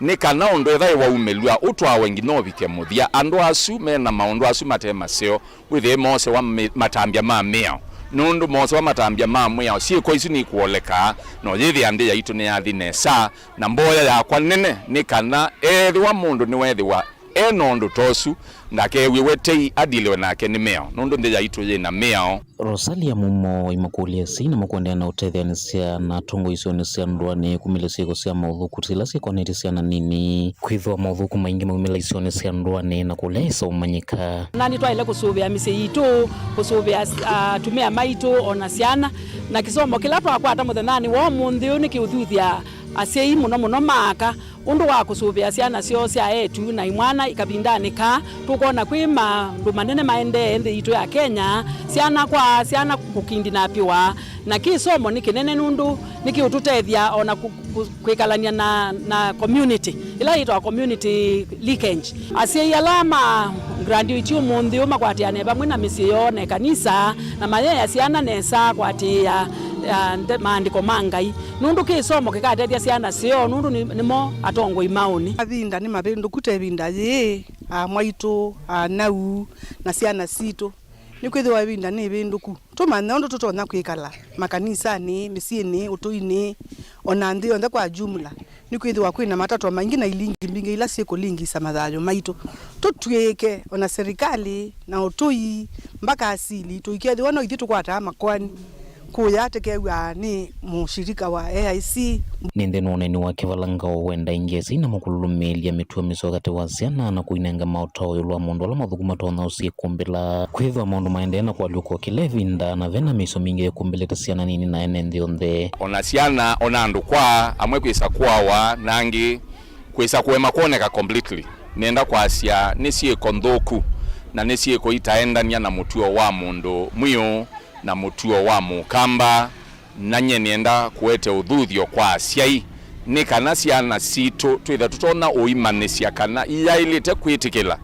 Nĩ kana ũndũ ethĩwa waumĩlw'a ũtwawe nginya ũvike mũthya, andũ asu me na maũndũ asu mate maseo wĩthĩe moosewa mĩ- matambya ma mĩao, nũndũ moosewa matambya ma mwĩao, syĩko isu nikũoleka, na ũyĩthĩa nthĩ yaitũ nĩyathi nesa. Na mboya yakwa nene nĩ kana ethĩwa mũndũ nĩwethĩwa e na ũndũ ta ũsu, ndakew'ĩwe tei, adiliwe nake nĩ mĩao, nũndũ nthĩ yaitũ yĩ na mĩao. Rosalia Mumo, imũkũlya si na mũkũendeea na ũtetheanĩsya na atongoi isionĩ sya ndũanĩ kumĩlya syĩko sya maũthũku ta ila syĩkonetye syana nini. Kwĩthĩwa maũthũku maingĩ maumĩla isionĩ sya ndũanĩ na kũlea ĩsaũmanyĩka. Na nĩtwaĩle kũsũvĩa mĩsyĩ yitũ, kũsũvĩa, ah, atumĩa maitũ, o na syana. Na kĩsomo kĩla twakwata mũthenyanĩ wa ũmũnthĩ ũyũ nĩ kĩũthuthya asyai mũno mũno ma aka ũndũ wa kũsũvĩa syana syoo sya eĩtu na imwana ikavindanĩ kaa. Tũkwona kwĩ maũndũ manene maendee nthĩ yitũ ya Kenya, syana kwa syana kũkindinapĩwa. Na kĩsomo nĩ kĩnene nũndũ nĩkĩũtũtethya o na kũ- kũ- kwĩkalany'a na, na community, ĩla yĩtawa community leakage. Asyai ala ma graduate ũmũnthĩ ũyũ makwatĩanĩe vamwe na mĩsyĩ yoo na ĩkanisa, na mayeea syana nesa kũatĩĩa, ah, nde- maandĩko ma Ngai, nũndũ kĩsomo kĩkatethya syana syoo, nũndũ nĩ- nĩmo atongoi maũnĩ. Mavinda nĩ mavĩndũku ta ĩvinda yĩĩ, aa mwaitũ, anau, na syana sitũ. Nĩkwĩthĩwa ĩvinda nĩ ĩvĩndũku. Tũmanthe ũndũ tũtonya kwĩkala makanisanĩ, mĩsyĩnĩ, ũtũinĩ, o na nthĩ yonthe kwa jumla. Nĩkwĩthĩwa kwĩ na matatwa maingĩ na ilingi mbingĩ ila syĩkũlingisa mathayũ maitũ. Tũtw'ĩke o na serikali na ũtũi, mbaka asili, tũikethĩwa no ithyĩ tũkwataa makoani kũya tũkew'aa nĩ mũshirika wa A I C. Nĩ nthĩ nũneni wa kĩvalanga ũwenda ingesi na mũkũlũlũmĩĩlya mĩtuo mĩseo katĩ wa syana na kũinenga maũtao ĩũlũ wa maũndũ ala mathũku matonya ũsyĩkũmbĩla. Kwĩthĩwa maũndũ maendee na kũalyũkwa kĩla ĩvinda na ve na mĩisyo mingĩ yĩkũmbĩlĩte syana nini na ene nthĩ yonthe. O na syana, o na andũ kwa amwe kwĩsa kũawa, na angĩ kwĩsa kũema kwoneka completely. Nenda kwasya nĩ syĩko nthũku na nĩ syĩko itaendany'a na mũtuo wa mũndũ mwiũ na mũtuo wa mũkamba. Na nyie nĩenda kũete ũthuthyo kwa asyai, nĩ kana syana sitũ twĩthe tũtonya ũimanyĩsya kana iyaĩlĩte kwĩtĩkĩla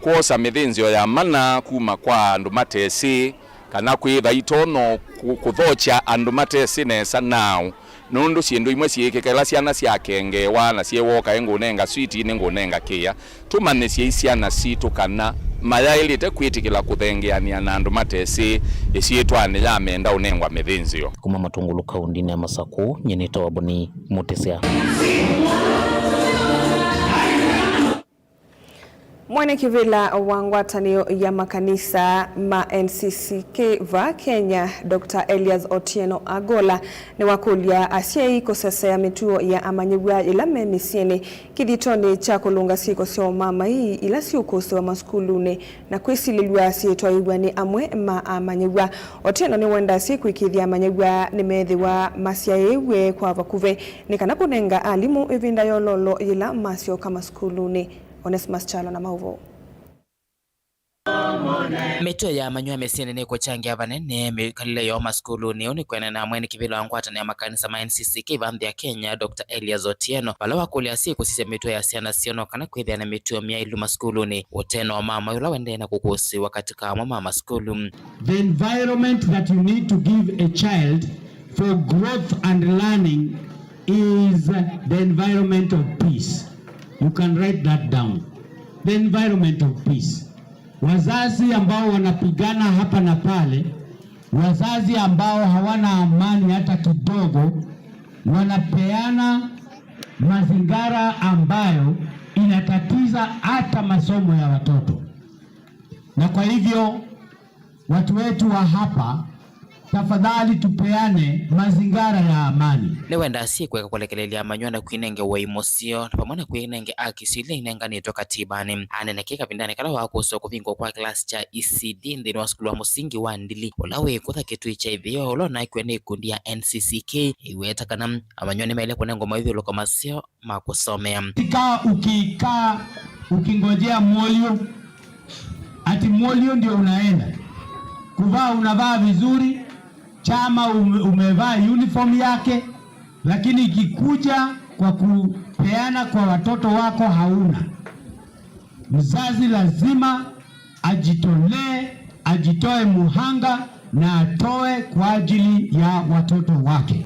kwosa mĩthĩnzĩo ya mana kuma kwa andũ matesĩ, kana kwĩtha itonya kũ- kũthokya andũ matesĩ nesa naaũ, nũndũ syĩndũ imwe syĩkĩka ĩla syana syakengeewa na syĩw'oka, ĩ ngũnenga switi, nĩ ngũnenga kĩĩa. Tũmanyĩsyei syana sitũ kana mayaĩlĩte kwĩtĩkĩla kũthengeanĩa na andũ matesĩ ĩsyĩtwanĩ ya menda ũnengwa mĩthĩnzĩo. Kuma Matungulu kaũndĩnĩ ya Masakũ, nyie nĩtawa Boni Mũtĩsya. Mwene kĩvĩla wa ngwatanĩo ya makanisa ma N C C K va Kenya, Doctor Elias Otieno Agola, nĩwakũlya asyai kũsesea mĩtuo ya amanyĩw'a yĩla me mĩsyĩnĩ kĩthitonĩ kya kũlũnga syĩko sya ũmamai ila siũkũsĩwa masukulunĩ na kwĩsilĩlw'a syĩtwaĩw'a nĩ amwe ma amanyĩw'a. Otieno nĩwendaa syĩ kwĩkĩĩthya amanyĩw'a nĩmethĩwa masyaĩĩw'e kwa vakuvĩ nĩ kana kũnenga alimũ ĩvinda yololo yĩla masyoka masukulunĩ. Onesmus Kyalo na maũvoo. Mĩtuo ya amanyĩw'a mĩsyĩnĩ nĩkũkyangĩa vanene mĩkalĩle yoo masukulunĩ. Ũu nĩ kwĩanana na mwene kĩvĩla wa ngwatanĩo ya makanisa ma N C C K va nthĩ ya Kenya, Doctor Elias Otieno, vala wakũlya asyai kũsisya mĩtuo ya syana syoo no kana kwĩthĩa na mĩtuo myaĩlu masukulunĩ. Ũtee na ũmamai ũla ũendee na kũkũsĩĩwa katĩ ka amwe ma masukulu. The environment that you need to give a child for growth and learning is the environment of peace. You can write that down. The environment of peace. Wazazi ambao wanapigana hapa na pale, wazazi ambao hawana amani hata kidogo, wanapeana mazingara ambayo inatatiza hata masomo ya watoto. Na kwa hivyo, watu wetu wa hapa Tafadhali tupeane mazingara ya amani. Nĩwendaa syĩkweka kũlekelelya amanywa na kwĩnenge wai mũseo, na vamwe na kwĩnenge aki sila inenganĩtwe katibanĩ. Anene kĩ kavindanĩ kala wa kũswa kũvingwa kwa kĩlasi kya E C D nthĩnĩ wa sukulu wa mũsingi wa Ndili, ũla wĩ kũtha kĩtui kya ĩtheo, ũla ũnakiwe nĩ ikundi ya N C C K, ĩweta kana amanywa nĩmaĩle kũnengwa mawĩthyũlũko maseo ma kũsomea. Kaa ukikaa ukingojea Mwolio, ati Mwolio ndio unaenda. Kuvaa unavaa vizuri, chama ume-, umevaa uniform yake, lakini ikikuja kwa kupeana kwa watoto wako hauna. Mzazi lazima ajitolee, ajitoe muhanga na atoe kwa ajili ya watoto wake.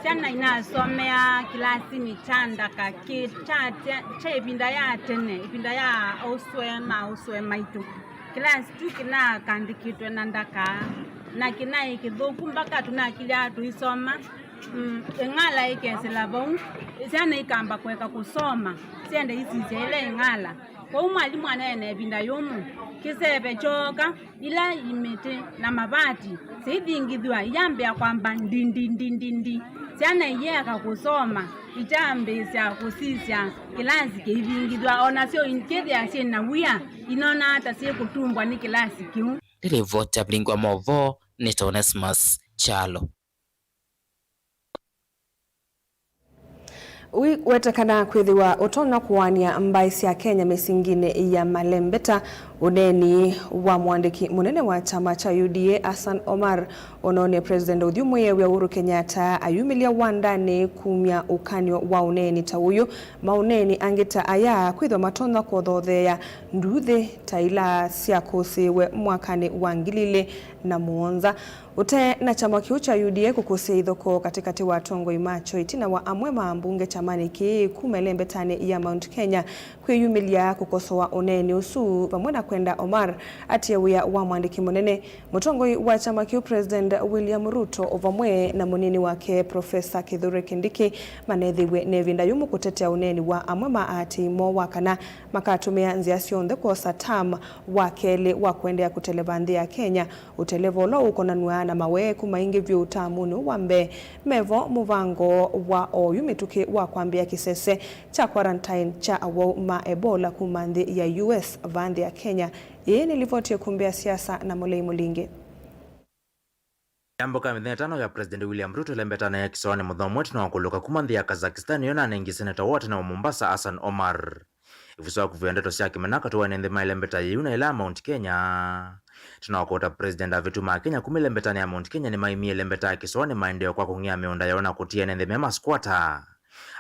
Syana inasomea kĩlasinĩ kya ndaka kĩ kya te-, kya ĩvinda ya tene, ĩvinda ya ũswe ma ũswe maitũ. Kĩlasi tu kĩnakandĩkĩtwe na ndaka, na kĩnaĩ kĩthũku mpaka tũnakilya tũisoma. Mm, ĩng'ala ĩkesĩla vau, syana ikamba kũeka kũsoma, syende isisya ĩla ĩng'ala. Kwoou mwalimũ aneene ĩvinda yũmũ, kĩseve kyooka, ila imĩtĩ na mavati syaithingithw'a iyambĩa kwamba ndi, ndi, ndi, ndi, ndi. Syana iyeeka kũsoma, ikyambĩĩsya kũsisya kĩlasi kĩithingithw'a, o nasyo ikethĩa syĩ na wia, inonaa ta syĩkũtumbwa nĩ kĩlasi kĩu. Nĩ livoti ya Vilingi wa Maũvoo, nĩ ta Onesmus Kyalo. Ũiwetekana kwĩthĩwa ũtonya kũaany'a mbaĩ sya Kenya mĩsinginĩ ya malembeta. Ũneeni wa mũandĩki mũnene wa kyama kya U D A, Hassan Omar, ũnoonie President ũthyũmũĩe wĩa Uhuru Kenyatta ayumĩlya wandanĩ kumya ũkany'o wa ũneeni ta ũyũ. Maũneeni angĩ ta aya kwĩthwa matonya kũthotheea nduuthĩ ta ila syakũsĩĩwe mwakanĩ wa ngili ilĩ na mũonza. Ũte na kyama kĩu kya U D A kũkũsya ithokoo katĩkatĩ wa atongoi makyo ĩtina wa amwe ma ambunge kyamanĩ kĩĩ kuma ĩlembetanĩ ya Mount Kenya kwĩyumĩlya kũkosoa ũneeni ũsu, vamwe na kwenda Omar atie wĩa wa mwandĩki mũnene. Mũtongoi wa kyama kĩu President William Ruto o vamwe na mũnini wake Professor Kithure Kindiki manethĩiwe na ĩvinda yũmũ kũtetea ũneeni wa amwe ma aatĩĩi moo wa kana makatũmĩa nzĩa syonthe kwosa term wa kelĩ wa kũendeea kũteleva nthĩ ya Kenya. Ũteleva ũla ũkonanw'a na maweeku maingĩ vyũ tamunĩ ũũ wa mbee. Mevo mũvango wa oyu mĩtũkĩ wa kwambĩa kĩsese kya quarantine kya awau ma Ebola kuma nthĩ ya U S vaa nthĩ ya Kenya. Ĩĩ nĩ livoti ĩkumbĩa siasa na Mũlei Mũlingi. Yambũka mĩthenya ĩtano ya President William Ruto ĩlembetanĩ ya kĩsoanĩ mũthomu ĩtina wa kũlũka kuma nthĩ ya Kazakhstan ĩyo nanengie seneta wa tene wa Mombasa, Hassan Omar. Ĩvuso ya kũvũĩa ndeto sya kĩmena katĩ wa ene nthĩ ma ĩlembeta yĩu na ĩla ya Mount Kenya. Tena wa kũta President avĩtu ma Kenya kuma ĩlembetanĩ ya Mount Kenya nĩmaimie ĩlembeta ya kĩsoanĩ maendeeo kwa kũng'ĩa mĩũnda yoo na kũtia ene nthĩ me maskwata.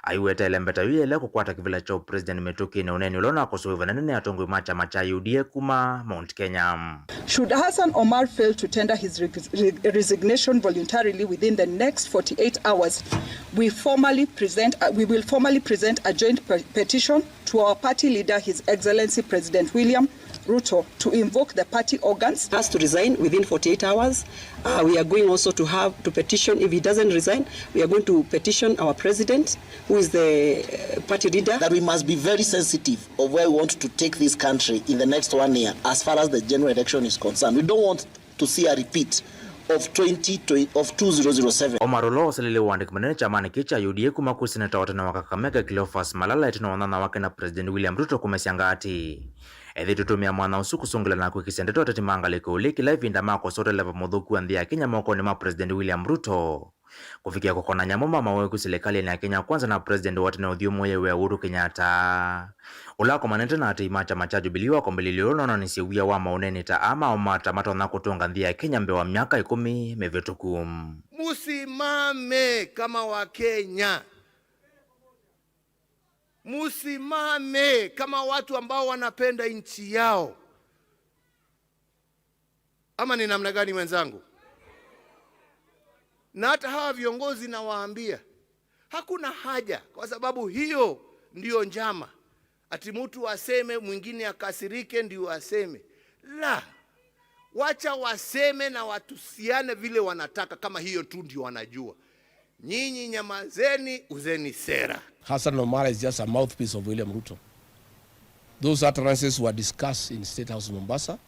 Aiweta ĩlembeta yĩu yaĩle kũkwata kĩvĩla kya ũpresident mĩtũkĩnĩ ũneeni ũla ũnakosoiwe vanene nĩ atongoi ma kyama kya U D A kuma Mount Kenya. Should Hassan Omar fail to tender his reg-, re-, resignation voluntarily within the next forty-eight hours, we formally present, uh, we will formally present a joint pe-, petition to our party leader, His Excellency President William Ruto, to invoke the party organs. Has to resign within forty-eight hours. Uh, we are going also to have to petition, if he doesn't resign, we are going to petition our president, who is the, uh, party leader. That we must be very sensitive of where we want to take this country in the next one year as far as the general election is concerned. We don't want to see a repeat of twenty, of two zero zero seven. Omar ũla wasilile ũandĩki mũnene kyamanĩ kĩĩ kya U D A kuma kwĩ seneta wa tene wa Kakamega Cleophas Malala ĩtina wa ũnyanya wake na President William Ruto kũmesya ngatĩ. Ethĩwa tũtũmĩa mwanya ũsu kũsũngĩla na kwĩkĩsya ndeto ateti ma ngalĩko ĩũlũ kĩla ĩvinda makosa ũteleva mũthũku wa nthĩ ya Kenya mokonĩ ma President William Ruto. Kũvikĩa kũkona nyamũ ma maweeku silikalĩnĩ ya Kenya Kwanza na President wa tene ũthyũmũĩe wĩa Uhuru Kenyatta, ũla akomanĩte na aatĩĩi ma kyama kya Jubilee wa kwambĩlĩlyo ũla ũnoonanisye wia wa maũneeni ta aa ma Omar ta matonya kũtũnga nthĩ ya Kenya mbee wa myaka ĩkũmi mĩvĩtũku. Musimame kama Wakenya. Musimame kama watu ambao wanapenda nchi yao. Ama ni namna gani, wenzangu? Na hata hawa viongozi nawaambia, hakuna haja, kwa sababu hiyo ndio njama. Ati mtu aseme, mwingine akasirike ndio aseme. La, wacha waseme na watusiane vile wanataka, kama hiyo tu ndio wanajua. Nyinyi nyamazeni, uzeni sera. Hassan Omar is just a mouthpiece of William Ruto. Those utterances were discussed in State House Mombasa,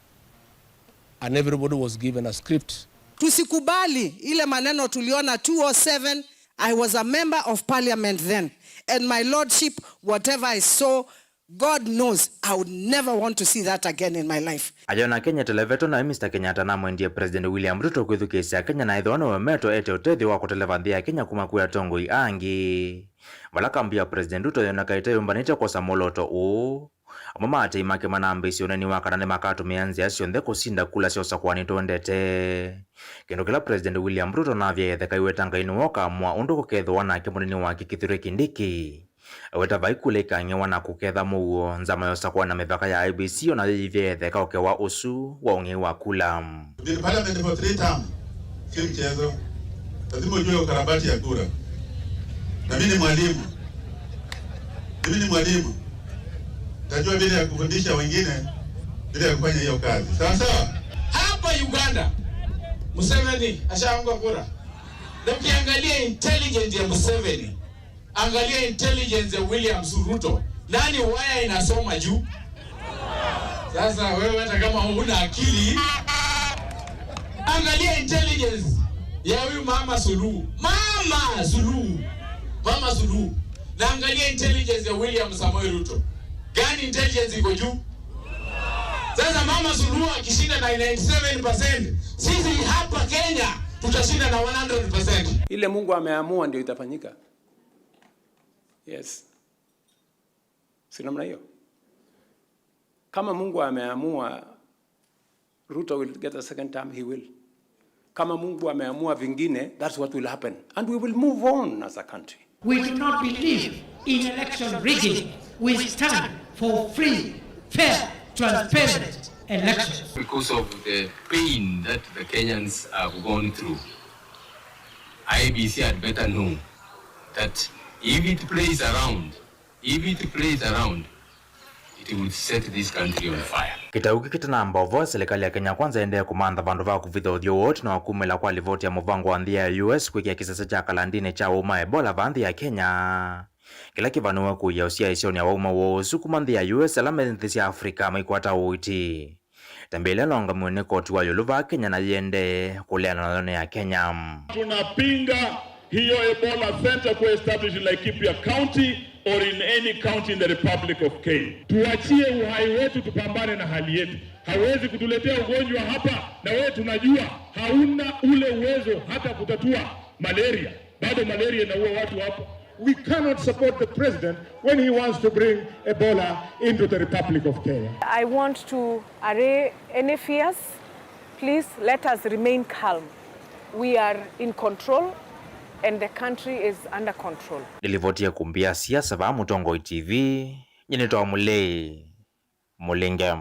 and everybody was given a script Tusikubali ile maneno tuliona two oh seven. I was a member of parliament then. And my lordship, whatever I saw, God knows, I would never want to see that again in my life. Ayona Kenya televeto na Mister Kenyatta namwendie President William Ruto kwĩthukĩĩsya Kenya na ethĩwa nĩwe meto ete ũtethyo wa kũteleva nthĩ ya Kenya kuma kwĩ atongoi angĩ. Vala kambi ya President Ruto yoneka ĩteyũmbanĩte kwosa mwolooto ũũ, amwe ma atei make manambĩĩsye ũneeni wa kana nĩmakatũmĩa nzĩa syonthe kũsinda kula sya ũsakũani tũendete. Kĩndũ kĩla President William Ruto navya etheka iweta Ngai nĩwe ũkamũa ũndũ kũkethĩwa nake mũnini wake Kithure Kindiki aweta vai kula ikang'ewa na kũketha mũuo, nzama ya ũsakũani na mĩvaka ya I E B C o nayo yĩivye etheka ũkewa ũsu wa ũng'ei wa kula. Been parliament for three term. Si mchezo. Lazima ujue ukarabati ya kura. Na mimi ni mwalimu. Mimi ni mwalimu. Najua vile ya kufundisha wengine vile ya kufanya hiyo kazi. Sawa sawa? Hapa Uganda, Museveni ashaanguka kura. Na ukiangalia intelligence ya Museveni, angalia intelligence ya William Ruto. Nani waya inasoma juu? Sasa wewe, hata kama huna akili, angalia intelligence ya huyu Mama Suluhu. Mama Suluhu. Mama Suluhu. Na angalia intelligence ya William Samoei Ruto. Gani intelligence iko juu? Sasa Mama Suluhu akishinda na ninety-seven percent, sisi hapa Kenya tutashinda na one hundred percent. Ile Mungu ameamua ndio itafanyika. Yes. Si namna hiyo? Kama Mungu ameamua Ruto will get a second term, he will. Kama Mungu ameamua vingine, that's what will happen. And we will move on as a country. We do not believe in election rigging. We stand for free, fair, transparent elections. Because of the pain that the Kenyans have gone through, I E B C had better know that if it plays around, if it plays around, it will set this country on fire. Kĩtau kĩkĩ kĩtanamba ũvoya, serikali ya Kenya Kwanza ĩendee kũmantha vandũ va kũvitha ũthyũ woo ĩtina wa kumĩla kwa livoti ya mũvango wa nthĩ ya U S kwĩkĩa kĩsese kya kalandinĩ kya ũũ ma Ebola va nthĩ ya Kenya, kĩla kĩvanĩwe kũia ũsyaĩĩsyonĩ ya wauma woo ũsu kuma nthĩ ya U S ala me nthĩ sya Africa maikwata ũiiti. Tambĩa ĩla ĩlaũngamiwe nĩ koti wa ĩũlũ vaa Kenya na yĩendee kũleana nayo nĩ ya Kenya. Tunapinga hiyo Ebola Center kuestablish in Laikipia County or in any county in the Republic of Kenya. Tuachie uhai wetu, tupambane na hali yetu. Hawezi kutuletea ugonjwa hapa, na wewe tunajua hauna ule uwezo hata kutatua malaria. Bado malaria inaua watu hapo. We cannot support the president when he wants to bring Ebola into the Republic of Kenya. I want to array any fears. Please let us remain calm. We are in control and the country is under control. Nĩlivotie kumbi ya siasa vaa Mũtongoi T V, nyie nĩtawa Mũlei Mũlinge.